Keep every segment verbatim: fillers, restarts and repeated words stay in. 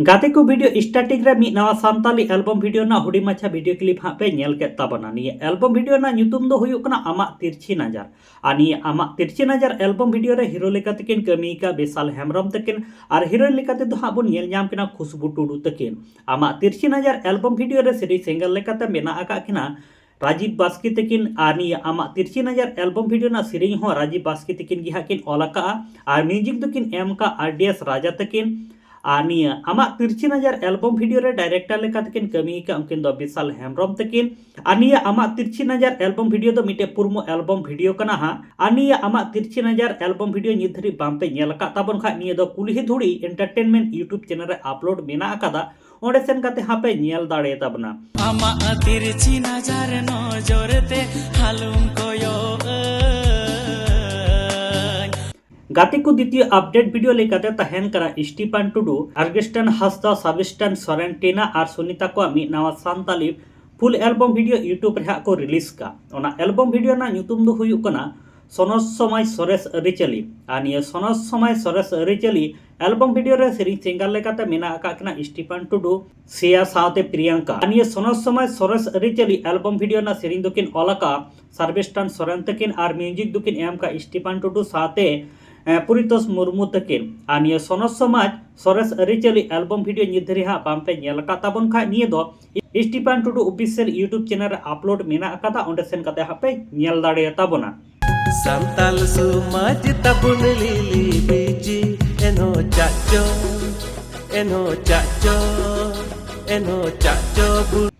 ᱜᱟᱛᱮ ᱠᱚ, video starting ᱨᱮ ᱢᱤᱫ ᱱᱟᱣᱟ ᱥᱟᱱᱛᱟᱞᱤ album video ᱨᱮᱱᱟᱜ ᱦᱩᱰᱤᱧ ᱢᱟᱪᱷᱟ video clip ᱦᱟᱸᱜ ᱯᱮ ᱧᱮᱞ ᱠᱮᱫ ᱛᱟᱵᱚᱱᱟ᱾ ᱱᱤᱭᱟᱹ album video ᱨᱮᱱᱟᱜ ᱧᱩᱛᱩᱢ ᱫᱚ ᱦᱩᱭᱩᱜ ᱠᱟᱱᱟ ᱟᱢᱟᱜ ᱛᱤᱨᱪᱷᱤ ᱱᱟᱡᱟᱨ᱾ ᱟᱨ ᱱᱤᱭᱟᱹ ᱟᱢᱟᱜ ᱛᱤᱨᱪᱷᱤ ᱱᱟᱡᱟᱨ album video ᱨᱮ hero ᱞᱮᱠᱟ ᱛᱮᱠᱤᱱ ᱠᱟᱹᱢᱤ ᱟᱠᱟᱫ ᱵᱤᱥᱟᱞ ᱦᱮᱢᱵᱨᱚᱢ ᱛᱟᱹᱠᱤᱱ, ᱟᱨ heroine ᱞᱮᱠᱟ ᱛᱮᱫᱚ ᱦᱟᱸᱜ ᱵᱚᱱ ᱧᱮᱞ ᱧᱟᱢ ᱠᱤᱱᱟ ᱠᱷᱩᱥᱵᱩ ᱴᱩᱰᱩ ᱛᱟᱹᱠᱤᱱ᱾ ᱟᱢᱟᱜ ᱛᱤᱨᱪᱷᱤ ᱱᱟᱡᱟᱨ album video ᱨᱮ ᱥᱮᱨᱮᱧ singer ᱞᱮᱠᱟᱛᱮ ᱢᱮᱱᱟᱜ ᱟᱠᱟᱫ ᱠᱤᱱᱟ ᱨᱟᱡᱤᱵ ᱵᱟᱥᱠᱮ ᱛᱟᱹᱠᱤᱱ᱾ ᱟᱨ ᱱᱤᱭᱟᱹ ᱟᱢᱟᱜ ᱛᱤᱨᱪᱷᱤ ᱱᱟᱡᱟᱨ album video ᱨᱮᱱᱟᱜ ᱥᱮᱨᱮᱧ ᱦᱚᱸ ᱨᱟᱡᱤᱵ ᱵᱟᱥᱠᱮ ᱛᱟᱹᱠᱤᱱ ᱜᱮ ᱦᱟᱸᱜ ᱠᱤᱱ ᱚᱞ ᱟᱠᱟᱫᱼᱟ, ᱟᱨ music ᱫᱚᱠᱤᱱ ᱮᱢ ᱟᱠᱟᱫ ᱟᱨ ᱰᱤ ᱮᱥ ᱨᱟᱡᱟ ᱛᱟᱹᱠᱤᱱ᱾ ᱟᱨ ᱱᱤᱭᱟᱹ ᱟᱢᱟᱜ ᱛᱤᱨᱪᱷᱤ ᱱᱟᱡᱟᱨ album video ᱨᱮ director ᱞᱮᱠᱟ ᱛᱮᱠᱤᱱ ᱠᱟᱹᱢᱤ ᱟᱠᱟᱫ ᱩᱱᱠᱤᱱ ᱫᱚ ᱵᱤᱥᱟᱞ ᱦᱮᱢᱵᱨᱚᱢ ᱛᱟᱹᱠᱤᱱ᱾ ᱟᱨ ᱱᱤᱭᱟᱹ ᱟᱢᱟᱜ ᱛᱤᱨᱪᱷᱤ ᱱᱟᱡᱟᱨ album video ᱫᱚ ᱢᱤᱫᱴᱮᱡ promo album video ᱠᱟᱱᱟ ᱦᱟᱸᱜ᱾ ᱟᱨ ᱱᱤᱭᱟᱹ ᱟᱢᱟᱜ ᱛᱤᱨᱪᱷᱤ ᱱᱟᱡᱟᱨ album video ᱱᱤᱛ ᱫᱷᱟᱹᱨᱤᱡ ᱵᱟᱝ ᱯᱮ ᱧᱮᱞ ᱟᱠᱟᱫ ᱛᱟᱵᱚᱱ ᱠᱷᱟᱡ, ᱱᱤᱭᱟᱹ ᱫᱚ ᱠᱩᱞᱦᱤ ᱫᱷᱩᱲᱤ entertainment YouTube channel ᱨᱮ upload ᱢᱮᱱᱟᱜ ᱟᱠᱟᱫᱟ, ᱚᱸᱰᱮ ᱥᱮᱱ ᱠᱟᱛᱮ ᱦᱟᱸᱜ ᱯᱮ ᱧᱮᱞ ᱫᱟᱲᱮ ᱛᱟᱵᱚᱱᱟ᱾ ᱟᱢᱟᱜ ᱛᱤᱨᱪᱷᱤ ᱱᱟᱡᱟᱨ ᱱᱚᱡᱚᱨ ᱛᱮ ᱦᱟᱞᱚᱢ ᱠᱚᱭᱚᱜ ᱟᱹᱧ᱾ ᱜᱟᱛᱮ ᱠᱚ, ᱫᱤᱛᱤᱭᱚ update video ᱞᱮᱠᱟᱛᱮ ᱛᱟᱦᱮᱱ ᱠᱟᱱᱟ ᱥᱴᱤᱯᱷᱟᱱ ᱴᱩᱰᱩ, ᱟᱨᱜᱮᱥᱴᱟᱱ ᱦᱟᱸᱥᱫᱟ, ᱥᱟᱵᱤᱥᱴᱟᱱ ᱥᱚᱨᱮᱱ, ᱴᱤᱱᱟ ᱟᱨ ᱥᱩᱱᱤᱛᱟ ᱠᱚᱣᱟᱜ ᱢᱤᱫ ᱱᱟᱣᱟ Santali full album video YouTube ᱨᱮ ᱦᱟᱸᱜ ᱠᱚ release ᱠᱟᱜ᱾ ᱚᱱᱟ album video ᱨᱮᱱᱟᱜ ᱧᱩᱛᱩᱢ ᱫᱚ ᱦᱩᱭᱩᱜ ᱠᱟᱱᱟ ᱥᱚᱱᱚᱛ ᱥᱚᱢᱟᱡᱽ ᱥᱚᱨᱮᱥ ᱟᱹᱨᱤᱪᱟᱹᱞᱤ᱾ ᱟᱨ ᱱᱤᱭᱟᱹ ᱥᱚᱱᱚᱛ ᱥᱚᱢᱟᱡᱽ ᱥᱚᱨᱮᱥ ᱟᱹᱨᱤᱪᱟᱹᱞᱤ album video ᱨᱮ ᱥᱮᱨᱮᱧ singer ᱞᱮᱠᱟᱛᱮ ᱢᱮᱱᱟᱜ ᱟᱠᱟᱫ ᱠᱤᱱᱟ ᱥᱴᱤᱯᱷᱟᱱ ᱴᱩᱰᱩ, ᱥᱮᱭᱟ ᱥᱟᱶᱛᱮ ᱯᱨᱤᱭᱟᱝᱠᱟ᱾ ᱟᱨ ᱱᱤᱭᱟᱹ ᱥᱚᱱᱚᱛ ᱥᱚᱢᱟᱡᱽ ᱥᱚᱨᱮᱥ ᱟᱹᱨᱤᱪᱟᱹᱞᱤ album video ᱨᱮᱱᱟᱜ ᱥᱮᱨᱮᱧ ᱫᱚᱠᱤᱱ ᱚᱞ ᱟᱠᱟᱫ ᱥᱟᱨᱵᱮᱥᱴᱟᱱ ᱥᱚᱨᱮᱱ ᱛᱟᱹᱠᱤᱱ ᱟᱨ music ᱫᱚᱠᱤᱱ ᱮᱢ ᱟᱠᱟᱫ ᱥᱴᱤᱯᱷᱟᱱ ᱴᱩᱰᱩ ᱥᱟᱶᱛᱮ, ᱮ, ᱯᱚᱨᱤᱛᱳᱥ ᱢᱩᱨᱢᱩ ᱛᱟᱹᱠᱤᱱ᱾ ᱟᱨ ᱱᱤᱭᱟᱹ ᱥᱚᱱᱚᱛ ᱥᱚᱢᱟᱡᱽ ᱥᱚᱨᱮᱥ ᱟᱹᱨᱤᱪᱟᱹᱞᱤ album video ᱱᱤᱛ ᱫᱷᱟᱹᱨᱤᱡ ᱦᱟᱸᱜ ᱵᱟᱝ ᱯᱮ ᱧᱮᱞ ᱟᱠᱟᱫ ᱛᱟᱵᱚᱱ ᱠᱷᱟᱡ, ᱱᱤᱭᱟᱹ ᱫᱚ ᱥᱴᱤᱯᱷᱟᱱ ᱴᱩᱰᱩ official YouTube channel ᱨᱮ upload ᱢᱮᱱᱟᱜ ᱟᱠᱟᱫᱟ, ᱚᱸᱰᱮ ᱥᱮᱱ ᱠᱟᱛᱮ ᱦᱟᱸᱜ ᱯᱮ ᱧᱮᱞ ᱫᱟᱲᱮᱭᱟ ᱛᱟᱵᱚᱱᱟ᱾ ᱥᱟᱱᱛᱟᱞ ᱥᱚᱢᱟᱡᱽ ᱛᱟᱵᱚᱱ ᱞᱤᱞᱤ ᱵᱤᱡᱤ, ᱮᱱᱦᱚᱸ ᱪᱟᱪᱚ, ᱮᱱᱦᱚᱸ ᱪᱟᱪᱚ, ᱮᱱᱦᱚᱸ ᱪᱟᱪᱚ ᱵᱩ-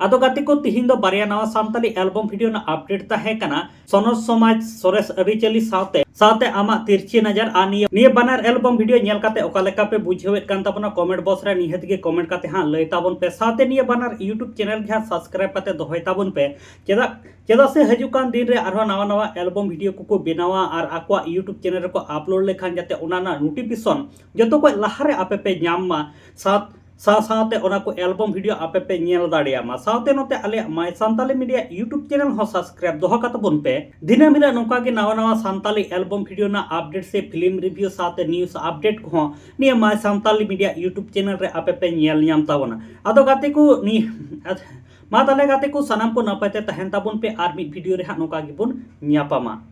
ᱟᱫᱚ ᱜᱟᱛᱮ ᱠᱚ, ᱛᱤᱦᱤᱧ ᱫᱚ ᱵᱟᱨᱭᱟ ᱱᱟᱣᱟ ᱥᱟᱱᱛᱟᱞᱤ album video ᱨᱮᱱᱟᱜ update ᱛᱟᱦᱮᱸ ᱠᱟᱱᱟ, ᱥᱚᱱᱚᱛ ᱥᱚᱢᱟᱡᱽ ᱥᱚᱨᱮᱥ ᱟᱹᱨᱤᱪᱟᱹᱞᱤ ᱥᱟᱶᱛᱮ, ᱥᱟᱶᱛᱮ ᱟᱢᱟᱜ ᱛᱤᱨᱪᱷᱤ ᱱᱟᱡᱟᱨ᱾ ᱟᱨ ᱱᱤᱭᱟᱹ, ᱱᱤᱭᱟᱹ ᱵᱟᱱᱟᱨ album video ᱧᱮᱞ ᱠᱟᱛᱮ ᱚᱠᱟ ᱞᱮᱠᱟ ᱯᱮ ᱵᱩᱡᱷᱟᱹᱣᱮᱫ ᱠᱟᱱ ᱛᱟᱵᱚᱱᱟ, comment box ᱨᱮ ᱱᱤᱦᱟᱹᱛ ᱜᱮ comment ᱠᱟᱛᱮ ᱦᱟᱸᱜ ᱞᱟᱹᱭ ᱛᱟᱵᱚᱱ ᱯᱮ᱾ ᱥᱟᱶᱛᱮ ᱱᱤᱭᱟᱹ ᱵᱟᱱᱟᱨ YouTube channel ᱜᱮ ᱦᱟᱸᱜ subscribe ᱠᱟᱛᱮ ᱫᱚᱦᱚᱭ ᱛᱟᱵᱚᱱ ᱯᱮ᱾ ᱪᱮᱫᱟᱜ, ᱪᱮᱫᱟᱜ ᱥᱮ ᱦᱤᱡᱩᱜ ᱠᱟᱱ ᱫᱤᱱ ᱨᱮ ᱟᱨᱦᱚᱸ ᱱᱟᱣᱟ ᱱᱟᱣᱟ album video ᱠᱚᱠᱚ ᱵᱮᱱᱟᱣᱟ ᱟᱨ ᱟᱠᱚᱣᱟᱜ YouTube channel ᱨᱮᱠᱚ upload ᱞᱮᱠᱷᱟᱱ ᱡᱟᱛᱮ ᱚᱱᱟ ᱨᱮᱱᱟᱜ notification ᱡᱚᱛᱚ ᱠᱷᱚᱡ ᱞᱟᱦᱟᱨᱮ ᱟᱯᱮ ᱯᱮ ᱧᱟᱢ ᱢᱟ᱾ ᱥᱟᱶ ᱥᱟᱶ ᱥᱟᱶᱛᱮ ᱚᱱᱟ ᱠᱚ album video ᱟᱯᱮ ᱯᱮ ᱧᱮᱞ ᱫᱟᱲᱮᱭᱟᱜ ᱢᱟ᱾ ᱥᱟᱶᱛᱮ ᱱᱚᱛᱮ ᱟᱞᱮᱭᱟᱜ My Santali Media YouTube channel ᱦᱚᱸ subscribe ᱫᱚᱦᱚ ᱠᱟᱛᱟ ᱵᱚᱱ ᱯᱮ᱾ ᱫᱤᱱᱟᱹᱢ ᱦᱤᱞᱳᱜ ᱱᱚᱝᱠᱟ ᱜᱮ ᱱᱟᱣᱟ ᱱᱟᱣᱟ ᱥᱟᱱᱛᱟᱞᱤ album video ᱨᱮᱱᱟᱜ update ᱥᱮ film review ᱥᱟᱶᱛᱮ news update ᱠᱚᱦᱚᱸ ᱱᱤᱭᱟᱹ My Santali Media YouTube channel ᱨᱮ ᱟᱯᱮ ᱯᱮ ᱧᱮᱞ ᱧᱟᱢ ᱛᱟᱵᱚᱱᱟ᱾ ᱟᱫᱚ ᱜᱟᱛᱮ ᱠᱚ, ᱱᱤ-, ᱢᱟ ᱛᱟᱦᱞᱮ ᱜᱟᱛᱮ ᱠᱚ, ᱥᱟᱱᱟᱢ ᱠᱚ ᱱᱟᱯᱟᱭ ᱛᱮ ᱛᱟᱦᱮᱱ ᱛᱟᱵᱚᱱ ᱯᱮ, ᱟᱨ ᱢᱤᱫ video ᱨᱮ ᱦᱟᱸᱜ ᱱᱚᱝᱠᱟ ᱜᱮᱵᱚᱱ ᱧᱟᱯᱟᱢᱟ᱾